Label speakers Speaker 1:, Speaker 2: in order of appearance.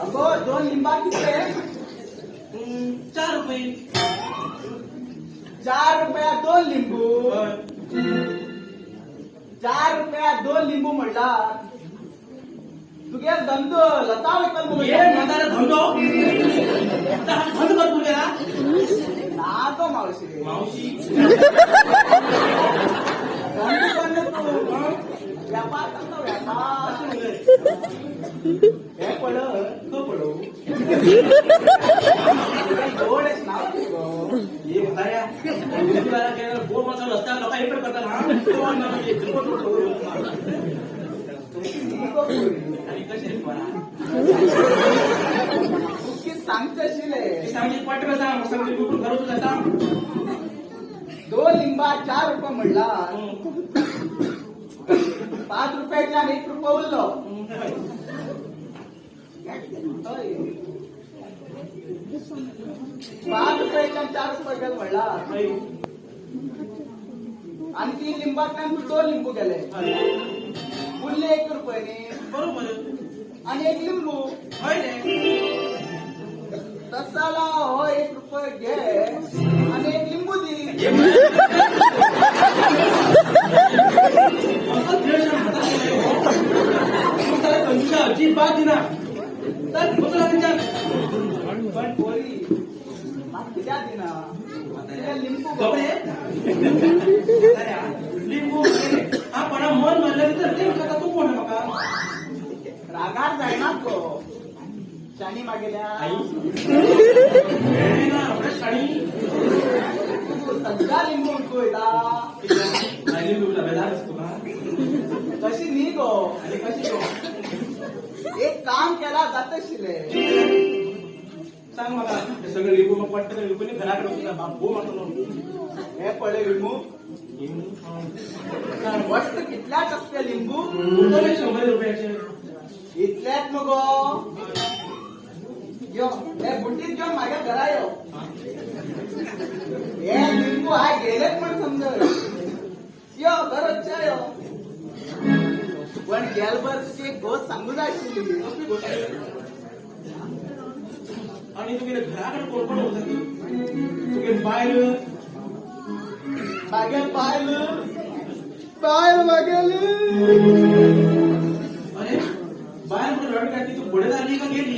Speaker 1: अगो दोन लिंबा कितले?
Speaker 2: 4 रुपये.
Speaker 1: 4 रुपया 2 लिंबू. 4 रुपया 2 लिंबू म्हणला तुगे धंदो लता वयतलो मगो.
Speaker 2: ये म्हातारा धंदो धंदो कर तुगे
Speaker 1: ना गो मावशी.
Speaker 2: मावशी
Speaker 1: धंदो करना तू व्यापार करता व्यापार. हे पळय
Speaker 2: तो पडो
Speaker 1: गोड आहेस ना गो.
Speaker 2: ये म्हाताऱ्या गोड माणसाला रस्त्यावर लोक हे पण करतात. हा आणि कसे
Speaker 1: तुकी सांगते आशिल्ले.
Speaker 2: सांगली पट सांग सांगली कुठून घर तुझा सांग.
Speaker 1: 2 लिंबा 4 रुपये म्हणला 5 रुपयाचे आणि 1 रुपये उरलो. 5 रुपयाचे आणि 4 रुपये गेले म्हणला आणि 3 लिंबातल्यान तू 2 लिंबू गेले उरले 1 रुपये न्ही.
Speaker 2: बरोबर.
Speaker 1: आणि 1 लिंबू.
Speaker 2: हय रे.
Speaker 1: तसाला हो 1 रुपये घे आणि 1 लिंबू दी.
Speaker 2: अजिबात दिना तर
Speaker 1: पण पोरी मात कित्याक दिना तुगे लिंबू गो.
Speaker 2: लिंबू हा पण मन मारलं तर ते खाता तू कोण म्हाका
Speaker 1: रागार जायना गो शाणी मागेल्या.
Speaker 2: आई शाणी
Speaker 1: तू सगळा लिंबू उडकू येता.
Speaker 2: लिंबू तुका
Speaker 1: कशी न्ही गो.
Speaker 2: आणि कशी गो?
Speaker 1: एक काम केला जात आशिल्ले.
Speaker 2: सांग म्हाका हे सगळे लिंबू मग वाटतं लिंबू घराकडे वचून बाप गो म्हणतो.
Speaker 1: हे पळय लिंबू वस्त कितल्याच आसले लिंबू.
Speaker 2: 100 रुपयाचे.
Speaker 1: इतल्याच मगो यो हे बुटीत घेवन म्हाज्या घरा यो. हे लिंबू हाय गेलेच म्हण समज यो घरच्या यो. पण गेलभर तुजी एक गोश्ट सांगू जाय आशिल्ली.
Speaker 2: कसली गोष्ट? आणि तुगे घराकडे कोण कोण होता? तुगे बायल.
Speaker 1: मागेल बायल बायल मागेली.
Speaker 2: अरे बायल म्हणून रड काढली तू पुढे झाली का गेली?